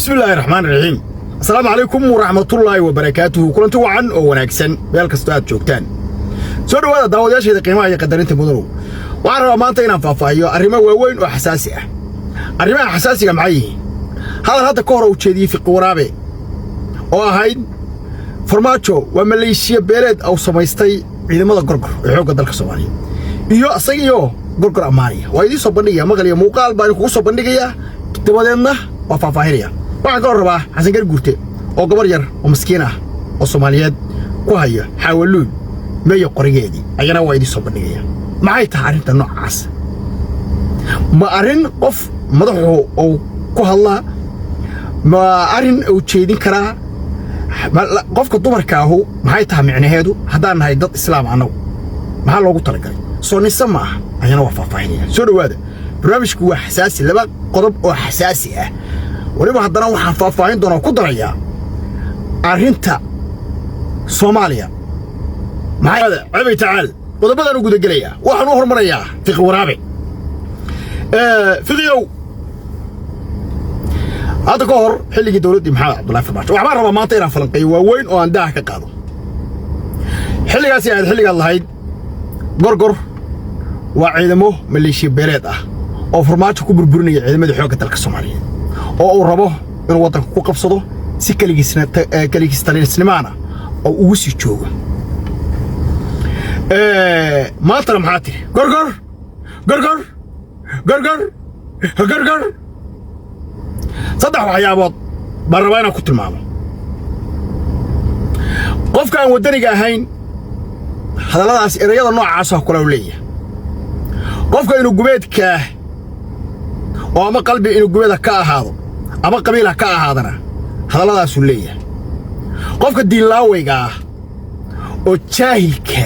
Bismi illaahi raxmaan raxiim. Asalaamu calaykum waraxmatullaahi wabarakaatuhu. Kulanti wacan oo wanaagsan meel kastoo aad joogtaan. Soo dhowaada daawadayaasheeda qiimaha iyo qadarinta mudanow. Waxaan rabaa maanta inaan faahfaahiyo arrimo waaweyn oo xasaasi ah. Arrimaha xasaasiga maxay yihiin? Hadal hadda ka hor uu jeediyey Fiqi Waraabe oo ahayd Farmaajo waa maleeshiya beeleed uu samaystay ciidamada Gorgor ee xoogga dalka Soomaaliyeed, iyo isagiyo Gorgor ammaanaya, waa idiin soo bandhigaya. Maqal iyo muuqaal baan kugu soo bandhigayaa, dabadeedna waa faahfaahinaya. Waxaan kaloo rabaa Xasan Garguurte oo gabar yar oo maskiin ah oo Soomaaliyeed ku haya Xaawaluul meeya qorigeedii, ayana waa idiin soo bandhigaya. Maxay tahay arrinta noocaas? Ma arrin qof madaxu uu ku hadlaa? Ma arrin uu jeedin karaa qofka dumarkaahu? Maxay tahay micnaheedu haddaan nahay dad Islaam annagu? Maxaa loogu talagalay? Soo nise ma aha? Ayana waa faahfaahinaya. Soo dhowaada, barnaamijku waa xasaasi, laba qodob oo xasaasi ah weliba. Haddana waxaan faahfaahin doonaa, ku darayaa arrinta Soomaaliya. Maxay cebay tacaal qodobadaan u gudagelayaa. Waxaan u hormarayaa Fiqi Waraabe. Fiqiyow, hadda ka hor xilligii dowladdii Maxamed Cabdullahi Farmaajo, waxbaan rabaa maanta inaan falanqeeyo waaweyn oo aan daaha ka qaado. Xilligaasi ahayd xilligaad lahayd Gorgor waa ciidamo maleeshiya beeleed ah oo Farmaajo ku burburinaya ciidamadii xoogga dalka Soomaaliyeed, oo uu rabo inuu waddanka ku qabsado si keligiis talinisnimaana oo ugu sii joogo. Maantana maxaa tiri? Gorgor, Gorgor, Gorgor, Gorgor. Saddex waxyaabood baan rabaa inaan ku tilmaamo. Qofka aan waddaniga ahayn hadalladaas, erayada noocaasoo kale u leeyahay. Qofka inuu gubeedkaa oo ama qalbi inuu gubeeda ka ahaado ama qabiilha ka ahaadana, hadalladaasuu leeyahay. Qofka diinlaawayga ah oo jaahilka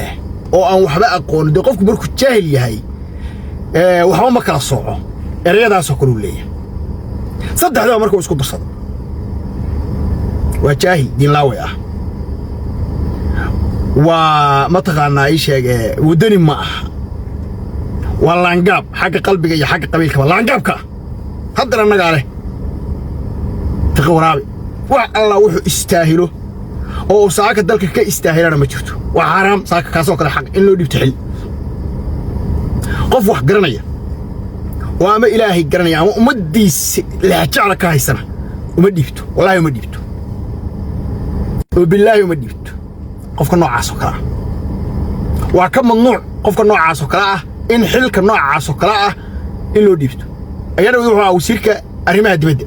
oo aan waxba aqoonin, dee qofku markuu jaahil yahay waxba ma kala sooco, erayadaasoo kale uu leeyahay. Saddexdaba markuu isku darsado, waa jaahil diinlaaway ah, waa mataqaanaa ii sheeg, waddani ma aha, waa laangaab xagga qalbiga iyo xagga qabiilkaba laangaabka ah. Haddana annagaa leh Fiqi Waraabe wax allah wuxuu istaahilo oo uu saaka dalka ka istaahilana ma jirto. Waa xaaraam saaka kaasoo kale xaq in loo dhiibto xil. Qof wax garanaya oo ama Ilaahay garanaya ama ummaddiisa lexjecla ka haysana uma dhiibto. Wallaahi uma dhiibto, oo billaahi uma dhiibto. Qofka noocaas oo kale ah waa ka mamnuuc, qofka noocaas oo kale ah in xilka noocaas oo kale ah in loo dhiibto. Ayana wuxuu ahaa wasiirka arrimaha dibadda,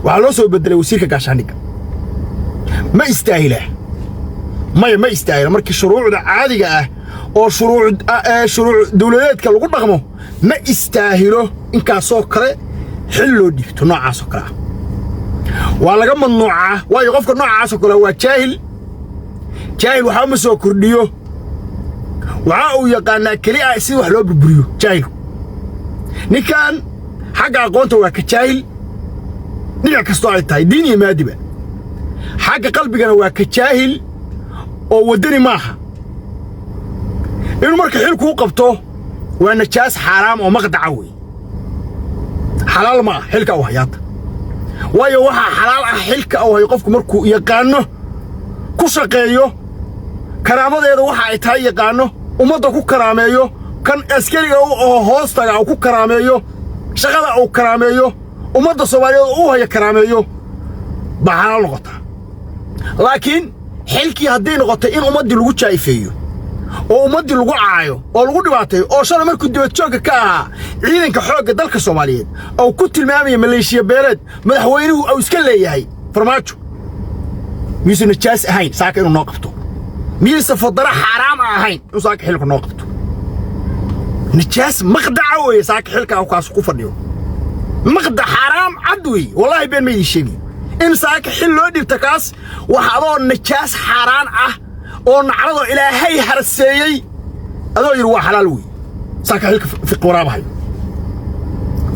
waxaa loo soo bedelay wasiirka gaashaandhigga. Ma istaahilaa? Maya, ma istaahila. Markii shuruucda caadiga ah oo shuruuc dawladeedka lagu dhaqmo, ma istaahilo inkaasoo kale xil loo dhiibto noocaasoo kale ah. Waa laga mamnuucaa, waayo qofka noocaasoo kale waa jaahil. Jaahil waxba ma soo kordhiyo, waxa uu yaqaanaa keli ah sida wax loo burburiyo jaahilku. Ninkan xagga aqoonta waa ka jaahil, dhinac kastoo ay tahay, diin iyo maadiba. Xagga qalbigana waa ka jaahil oo waddani maaha. Inuu marka xil kuu qabto waa najaas, xaaraam oo maqdaca wey. Xalaal ma ah xilka uu hayaata, waayo waxaa xalaal ah xilka uu hayo qofku markuu yaqaanno, ku shaqeeyo, karaamadeeda waxa ay tahay yaqaanno, ummadda ku karaameeyo, kan askariga oo hoostaga uu ku karaameeyo, shaqada uu karaameeyo, ummadda Soomaaliyeed uu hayo karaameeyo, baa xalaal noqotaa. Laakiin xilkii hadday noqotay in ummaddii lagu jaa'ifeeyo oo ummaddii lagu caayo oo lagu dhibaateeyo, oo shalay markuu dibadjoogga ka ahaa ciidanka xoogga dalka Soomaaliyeed oo ku tilmaamaya maleeshiya beeleed madaxweynuhu uu iska leeyahay Farmaajo, miyuusan najaas ahayn saaka inuu noo qabto? Miyaysan fadaro xaaraam ahayn inuu saaka xilka noo qabto? Najaas maqdaca weeye saaka xilka kaas ku fadhiyo, maqda xaaraam cad weeye. Wallaahi been ma idin sheegayo. In saaka xil loo dhibta kaas wax adoo najaas xaaraan ah oo nacladoo Ilaahay harseeyey adoo yidhi waa xalaal weeye saaka xilka Fiqi Waraabahayo.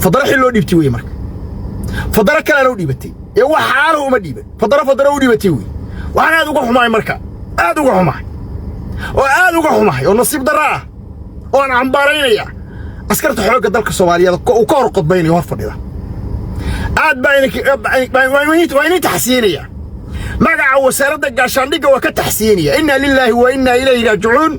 Fadaro xil loo dhiibtay weeye. Marka fadaro kaleana u dhiibatay ee wax xalaalo uma dhiiban, fadaro fadaro u dhiibatay weeye. Waxaan aad uga xumahay marka, aad uga xumahay oo aad uga xumahay oo nasiib darro ah oo aan cambaaraynaya, askarta xoogga dalka Soomaaliyeed uu ka hor qodbaynayo hor fadhida. Aad baa waa idin taxsiinaya. Magaca Wasaaradda Gaashaandhigga waa ka taxsiinaya. Innaa lilaahi wa innaa ilayhi raajicuun.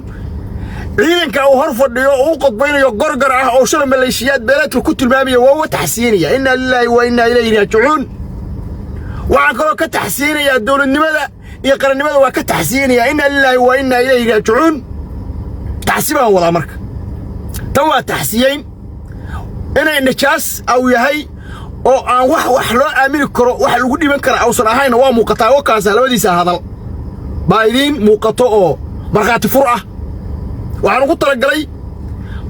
Ciidanka uu hor fadhiyo oo u qodbaynayo, Gorgor ah, oo shala maleeshiyaad beeleedka ku tilmaamaya, waa uga taxsiinaya. Innaa lilaahi wa innaa ilayhi raajicuun. Waxaan kaloo ka taxsiinayaa dowladnimada iyo qarannimada, waa ka taxsiinaya. Innaa lilaahi wa innaa ilayhi raajicuun. Taxsi baan wadaa. Marka tan waa taxsiyeyn inay nijaas au yahay oo aan wax loo aamini karo, wax lagu dhiban kara ausan ahayna waa muuqataa. Wakaasa labadiisa hadal baa idiin muuqato oo markhaati fur ah. Waxaan ugu talagalay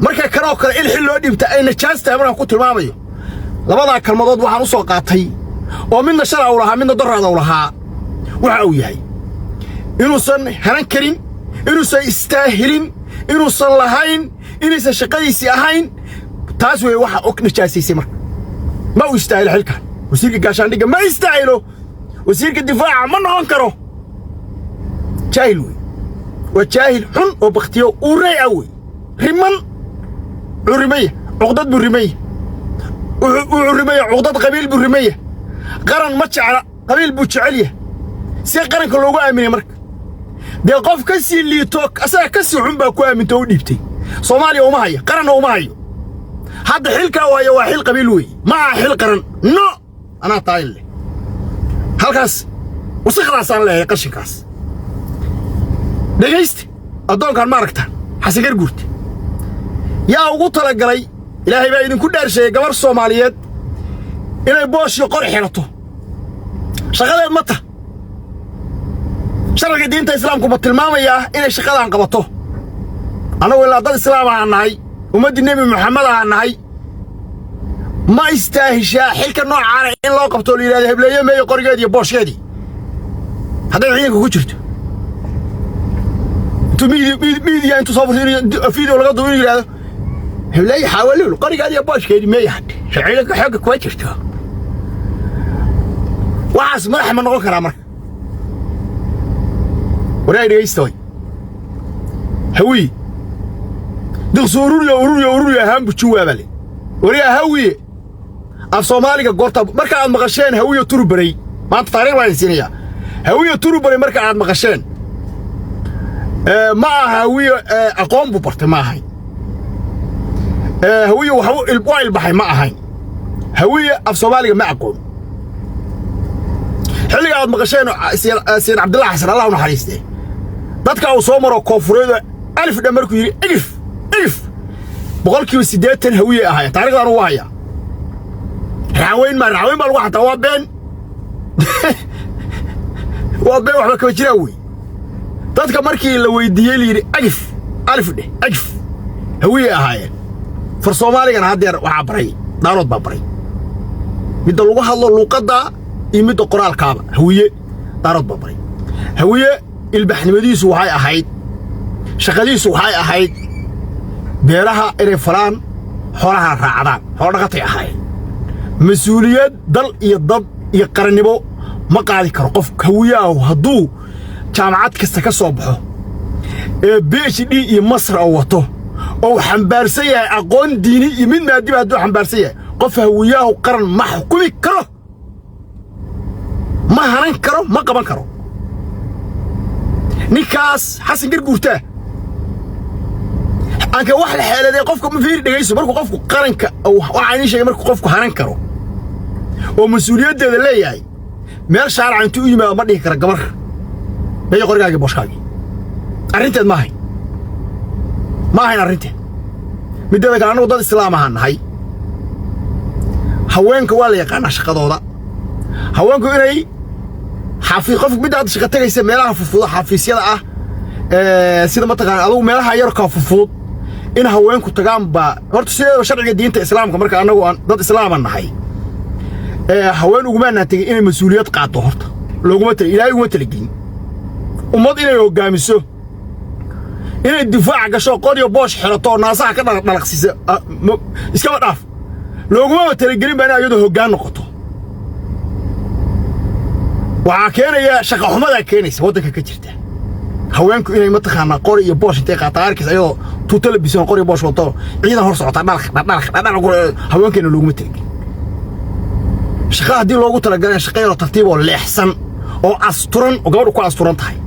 marka kanoo kale in xil loo dhiibta ay nijaas tahay markaan ku tilmaamayo labadaa kalmadood waxaan u soo qaatay, oo midna shala u lahaa, midna doraada u lahaa, waxa uu yahay inuusan hanan karin, inuusan istaahilin, inuusan lahayn, inaysan shaqadiisii ahayn. Taas weeye waxa og nijaasaysay. Marka ma uu istaahilo xilkan wasiirka gaashaandhigga, ma istaahilo. Wasiirka difaaca ma noqon karo. Jaahil wey, waa jaahil xun oo baktiyo uurey ah wey. Riman curimaya, cuqdad buu rimaya, wuxuu rimaya cuqdad qabiil buu rimaya. Qaran ma jecla, qabiil buu jecel yahay. See qaranka loogu aaminay? Marka dee qof ka sii liito, asaga ka sii xun baa ku aaminto oo u dhiibtay. Soomaaliya uma hayo, qaranna uma hayo. Hadda xilkaa u haya waa xil qabiil weeye, ma aha xil qaran. No, anaa taayin leh halkaas, wasaqdaasaan leeyahay, qashinkaas. Dhegayste, addoonkan ma aragtaan? Xasan Garguurte yaa ugu talagalay? Ilaahay baa idinku dhaarsheeyey, gabar Soomaaliyeed inay booshii qor xidhato shaqadeed ma ta? Sharciga diinta Islaamku ma tilmaamayaa inay shaqadan qabato? Annagu ilaa dad Islaam ahaan nahay, ummaddii Nebi Moxamed ahaan nahay. Ma istaahishaa xilka noocaana in loo qabto oo la yidhahdo hebleeye meeyo qorigeedii iyo booshkeedii, hadday ciidanka ku jirto? Intuu miidiya intuu soo furto video laga dubo inuu yidhahdo hebleeye xaawalul qorigeedii iyo booshkeedii meeya, hadhe ciidanka xoogga kuma jirto, waxaas madax ma noqon karaa? Marka waraa dhegaysta way hawiye diqsu ururiyo ururiyo ururiyo ahaan bujuwaaba le. Wariyaa hawiye, af Soomaaliga goorta marka aad maqasheen hawiye turubaray, maanta taariikh baan idin siinayaa. Hawiye turubaray marka aad maqasheen, ma aha hawiye aqoon buu bartay, ma ahayn. Hawiye waa ilbaxay, ma ahayn. Hawiye af Soomaaliga ma aqoon. Xilliga aad maqasheen Sayid Cabdillah Xasan, Allah u naxariistee, dadka uu soo maro koonfureed alif dhan markuu yidhi igif igif, 80% hawiye ahaayeen. Taarikhdan ugu hayaa. Raaweyn maa, raaweyn baa lagu xataa. Waa been, waa been, waxba kama jiraan wey. Dadka markii la weydiiyey, la yidhi agif alif dheh agif, hawiye ahaayeen. Far Soomaaligana haddeer waxaa baray Daarood baa baray. Midda lagu hadlo luuqadda iyo midda qoraalkaaba hawiye Daarood baa baray. Hawiye ilbaxnimadiisu waxay ahayd, shaqadiisu waxay ahayd beeraha inay falaan, xoolahana raacdaan, xoolo dhaqatay ahaayeen. Mas-uuliyad dal iyo dad iyo qarannimo ma qaadi karo qof hawiyaahu. Hadduu jaamacad kasta ka soo baxo ee PhD iyo master oo wato oo uu xambaarsan yahay aqoon diini iyo mid maadiba, hadduu xambaarsan yahay, qof hawiyaahu qaran ma xukumi karo, ma hanan karo, ma qaban karo. Ninkaas Xasan Garguurtaa anka wax la xeeladay qofka ma fiiri. Dhegayso, markuu qofku qaranka, waxaa inii sheegay, markuu qofku hanan karo oo mas-uuliyaddeeda leeyahay, meel shaaraca intuu u yimaado ma dhihi kara gabar meeya qorigaagii booshkaagii. Arrinteed ma ahayn, ma ahayn arrinteed. Middeeda kale, annagu dad Islaam ahaan nahay. Haweenka waa la yaqaanaa shaqadooda. Haweenku inay xafi qof midda hadda shaqa tagaysa meelaha fudfudud, xafiisyada ah, sida mataqaana adugu meelaha yarkaa fudfudud in haweenku tagaan baa horta sideedaba sharciga diinta Islaamka. Marka annagu aan dad Islaama nahay, haween ugumaanaan tegin inay mas-uuliyad qaaddo. Horta looguma tala, Ilaahay uguma talagelin ummad inay hoggaamiso, inay difaac gasho, qoryo boosh xirato oo naasaha ka dhalaqsiisa iskaba dhaaf. Loogumaba talagelin baa inay iyadoo hoggaan noqoto. Waxaa keenaya shaqa xumadaa keenaysa waddanka ka jirta. Haweenku inay mataqaanaa qori iyo boosh intay qaataan, arkaysa iyadoo tuuto labisan, qori boosh wato, ciidan hor socota, dhalaq dhalaq dhalaq, haweenkeena looguma talagelin. Shaqa haddii loogu talagalay, shaqa yaroo tartiib oo leexsan oo asturan oo gabadhu ku asturan tahay,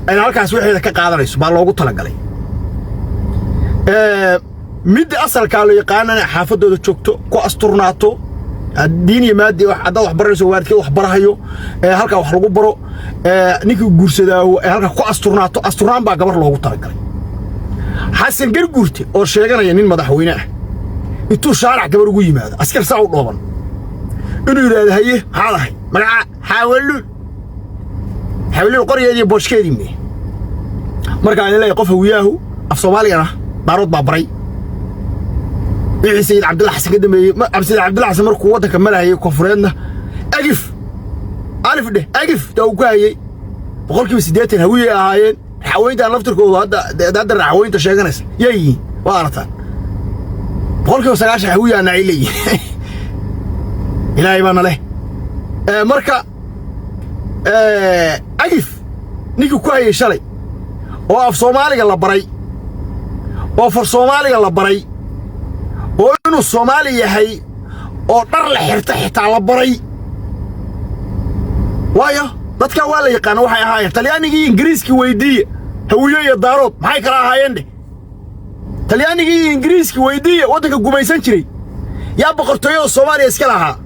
ayna halkaas waxeeda ka qaadanayso baa loogu talagalay. Midda asalkaa loo yaqaanana xaafadooda joogto, ku asturnaato, diin iyo maadi, haddaad wax baranayso, waalidkeed wax barahayo, halkaa wax lagu baro, ninkii guursadaawo ee halkaa ku asturnaato. Asturnaan baa gabar loogu talagalay. Xasan Garguurte oo sheeganaya nin madaxweyne ah, intuu shaarac gabar ugu yimaado, askar saa u dhooban, inuu yidhaahdo, "Haye, maxaad ahay? Magaca?" "Xaawaluul." Xaawaluul qorigeedii booshkeedii mee? Markaa idin leeyahay, qof Hawiyaahu af Soomaaligana Daarood baa baray. Wixii Sayid Cabdilla Xasan ka dambeeyey, Sayid Cabdilla Xasan markuu waddanka marayay koonfureedna, agif alif dheh agif taa uu ku hayey, 80% Hawiyay ahaayeen. Raxaweyntaan laftirkoodu hadda raxaweynta sheeganaysa yay yihiin, waa aragtaan, 90% Hawiyaana ay leeyihiin. Ilaahay baana leh. Marka agif ninkii ku hayay shalay oo af Soomaaliga la baray oo far Soomaaliga la baray oo inuu Soomaali yahay oo dhar la xirta xitaa la baray, waayo dadkaa waa la yaqaana waxay ahaayeen. Talyaanigii, Ingiriiskii weydiiya, Hawiye iyo Daarood maxay kala ahaayeen dheh. Talyaanigii iyo Ingiriiskii weydiiya, waddanka gumaysan jiray. Yaa boqortooyada Soomaaliya iska lahaa?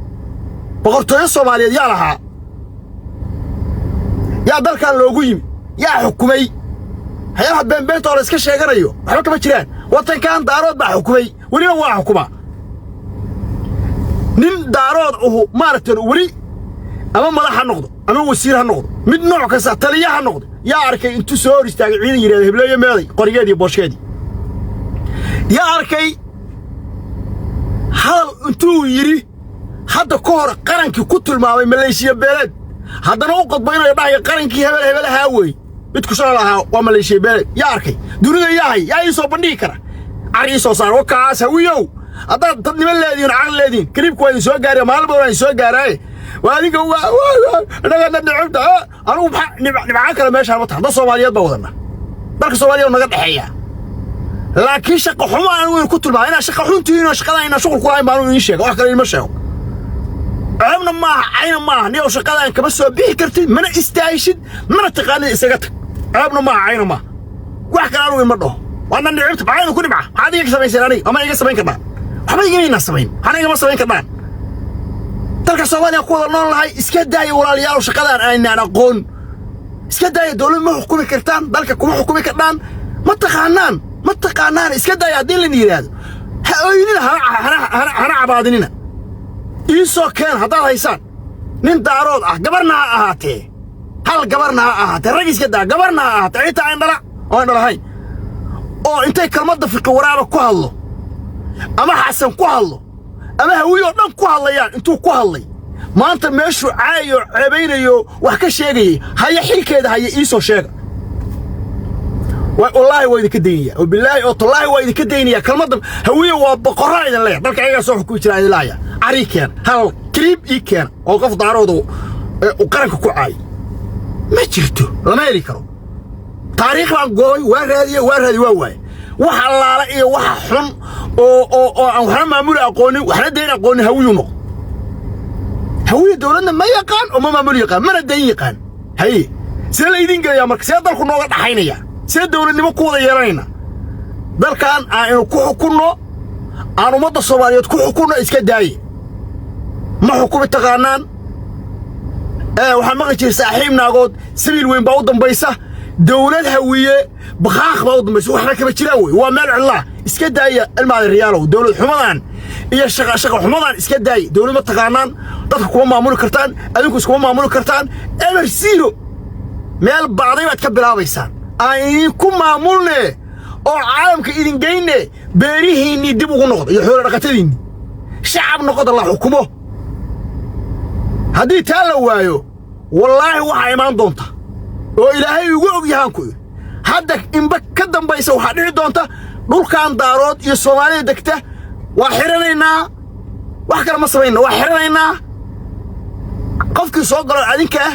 Boqortooyo Soomaaliyeed yaa lahaa? Yaa dalkan loogu yimi? Yaa xukumay? Waxyaalaha beenbeenta oo la iska sheeganayo waxba kama jiraan. Waddankan Daarood baa xukumay, welina waa xukumaa. Nin Daarood uhu maaragtan weli ama madax ha noqdo ama wasiir ha noqdo, mid nooc kasta taliya ha noqdo, yaa arkay intuu soo hor istaagay ciidan yidhahda, "Hebleeyo meeday qorigeedii booskeedii"? Yaa arkay hadal intuu yidhi hadda ka hor qarankii ku tilmaamay maleeshiya beeleed, haddana u qodbaynayo dhahaya, "Qarankii hebel hebel ahaa weey, mid ku shalal ahaa waa maleeshiya beeleed"? Yaa arkay dunida? Yaa hay? Yaa ii soo bandhigi kara? Car ii soo saar wakaas. Hawiyow, haddaad dadnimo leedihin, caqli leedihin, kaliibku waa idin soo gaaraya, maalin badan waa idin soo gaaraaye. Waa adinka innaga dhibcibta. Anugu maxaa dhibcaan kale meeshaan ma tahan? Dad Soomaaliyeed baa wadanna, dalka Soomaaliya naga dhexeeya, laakiin shaqa xumo anigu idin ku tilmaamay inaad shaqa xuntihiin oo shaqadan inaan shuqul ku lahayn baanu idiin sheega. Wax kale idinma sheego. Ceebna maaha, cayna maaha. Niyow, shaqadan kama soo bixi kartid, mana istaahishid, mana taqaanid, isaga tag. Ceebna maaha, cayna maaha. Wax kale anugu ima dhaho. Waana dhicibta. Maxaa idinku dhibca? Maxaad iga samayseen aniga? Ama iga samayn kardhaan? Waxba igamayna samayn, waxna igama samayn kardhaan. Dalka Soomaaliya ku wada nool nahay. Iska daaya, walaalayaal, shaqadan aynaan aqoon iska daaya. Dowlad ma xukumi kartaan, dalka kuma xukumi kardhaan. Ma taqaanaan, ma taqaanaan. Iska daaya. Haddii lain yidhaahdo, ha oynina, hana cabaadinina. Ii soo keen haddaad haysaan nin Daarood ah, gabarna ha ahaatee, hal gabarna ha ahaatee, rag iska daa, gabarna ha ahaatee, xitaa indhala oo indhalahayn, oo intay kelmadda Fiqi Waraaba ku hadlo ama Xasan ku hadlo ama Hawiye oo dhan ku hadlayaan intuu ku hadlay, maanta meeshuu caayo, ceebaynayo, wax ka sheegayay haya, xilkeeda haya, ii soo sheega. Wallaahi waa idinka daynaya, oo bilaahi oo tallaahi waa idinka daynaya. Kelmadda Hawiye waa boqorraa idin leeya, dalka ayagaa soo xukumi jiraa idin laaya. Carii keena, hal kaliib ii keena oo qof Daarooda uu qaranka ku caayay. Ma jirto, lama heli karo. Taariikh baan goobay, waa raadiye, waa raadiye, waa waaye. Wax allaala iyo waxa xun oo aan waxna maamuli aqoonin, waxna dayn aqoonin, Hawiyuu noqdo. Hawiye dowladna ma yaqaan oo ma maamuli yaqaan, mana dayn yaqaan. Haye, see la idiin gelayaa marka? See dalku nooga dhaxaynaya? See dowladnimo ku wada yeelanayna dalkan aynu ku xukunno, aan ummadda Soomaaliyeed ku xukunno? Iska daaye, ma xukumi taqaanaan. Waxaan maqli jiray, saaxiib naagood sabiil weyn baa u dambaysa. Dowlad Hawiye bakhaaq baa u dambaysa. Waxba kama jiraan wey, waa meel cidlaa. Iska daaya, ilmaada riyaalow, dowlad xumadan iyo shaqa shaqa xumadan iska daaya. Dowlad ma taqaanaan, dadka kuma maamuli kartaan, adinku iskuma maamuli kartaan. Eber zero, meel bacday baad ka bilaabaysaan. Aan idinku maamulne oo caalamka idin geyne. Beerihiinnii dib ugu noqda iyo xoolo dhaqatadiinnii. Shacab noqoda la xukumo. Haddii taa la waayo, wallaahi waxaa imaan doonta oo Ilaahay igu og yahaan ku idhi, hadda inba ka dambaysa waxaa dhici doonta dhulkan Daarood iyo Soomaalida degta waa xidhanaynaa. Wax kale ma samayna, waa xidhanaynaa. Qofkii soo galo adinka ah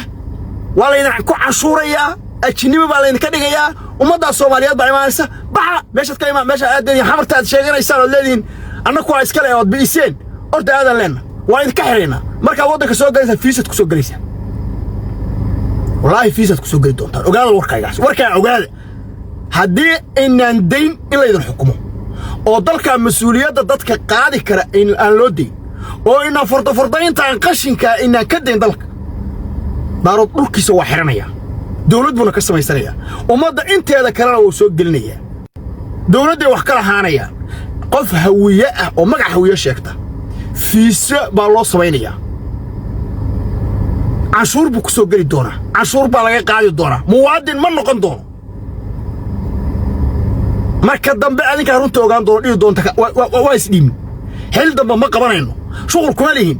waa laydin ku canshuurayaa, ajinimo baa laydinka dhigayaa. Ummaddaa Soomaaliyeed baa imaanaysa. Baxa meeshaad ka imaan, meesha aad leedihin, xamarta aad sheeganaysaan ood leedihiin annaku waa iskale ood bi'iseen. Horta aadan leenna. Waan idinka xidhaynaa. Markaad waddanka soo galaysaa, fiisad ku soo gelaysaa. Wallaahi fiisaad ku soo geli doontaan. Ogaada warkaygaas, warkaa ogaada. Haddii inaan dayn in laydin xukumo oo dalka mas-uuliyadda dadka qaadi kara in aan loo dayn oo inaan fardafardayntaan qashinkaa inaan ka dayn dalka, Daarood dhulkiisa waa xidhanaya, dawlad buuna ka samaysanayaa, ummadda inteeda kalena wuu soo gelinayaa, dawladday wax ka lahaanayaan. Qof Hawiye ah oo magac Hawiye sheegta fiise baa loo samaynayaa, canshuur buu ku soo geli doonaa, canshuur baa laga qaadi doonaa, muwaadin ma noqon doono. Marka dambe adinkaa runta ogaan doono, dhihi doonta waa isdhiimin, xil dambe ma qabanayno, shuqul kuma lihin,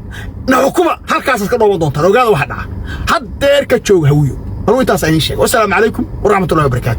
na xukuma. Halkaasaad ka dhooban doontaan. Ogaada waxa dhaca. Haddeer ka jooga, Hawiyo. Anuu intaas idiin sheegay. Wasalaamu calaykum waraxmatullahi wabarakaatu.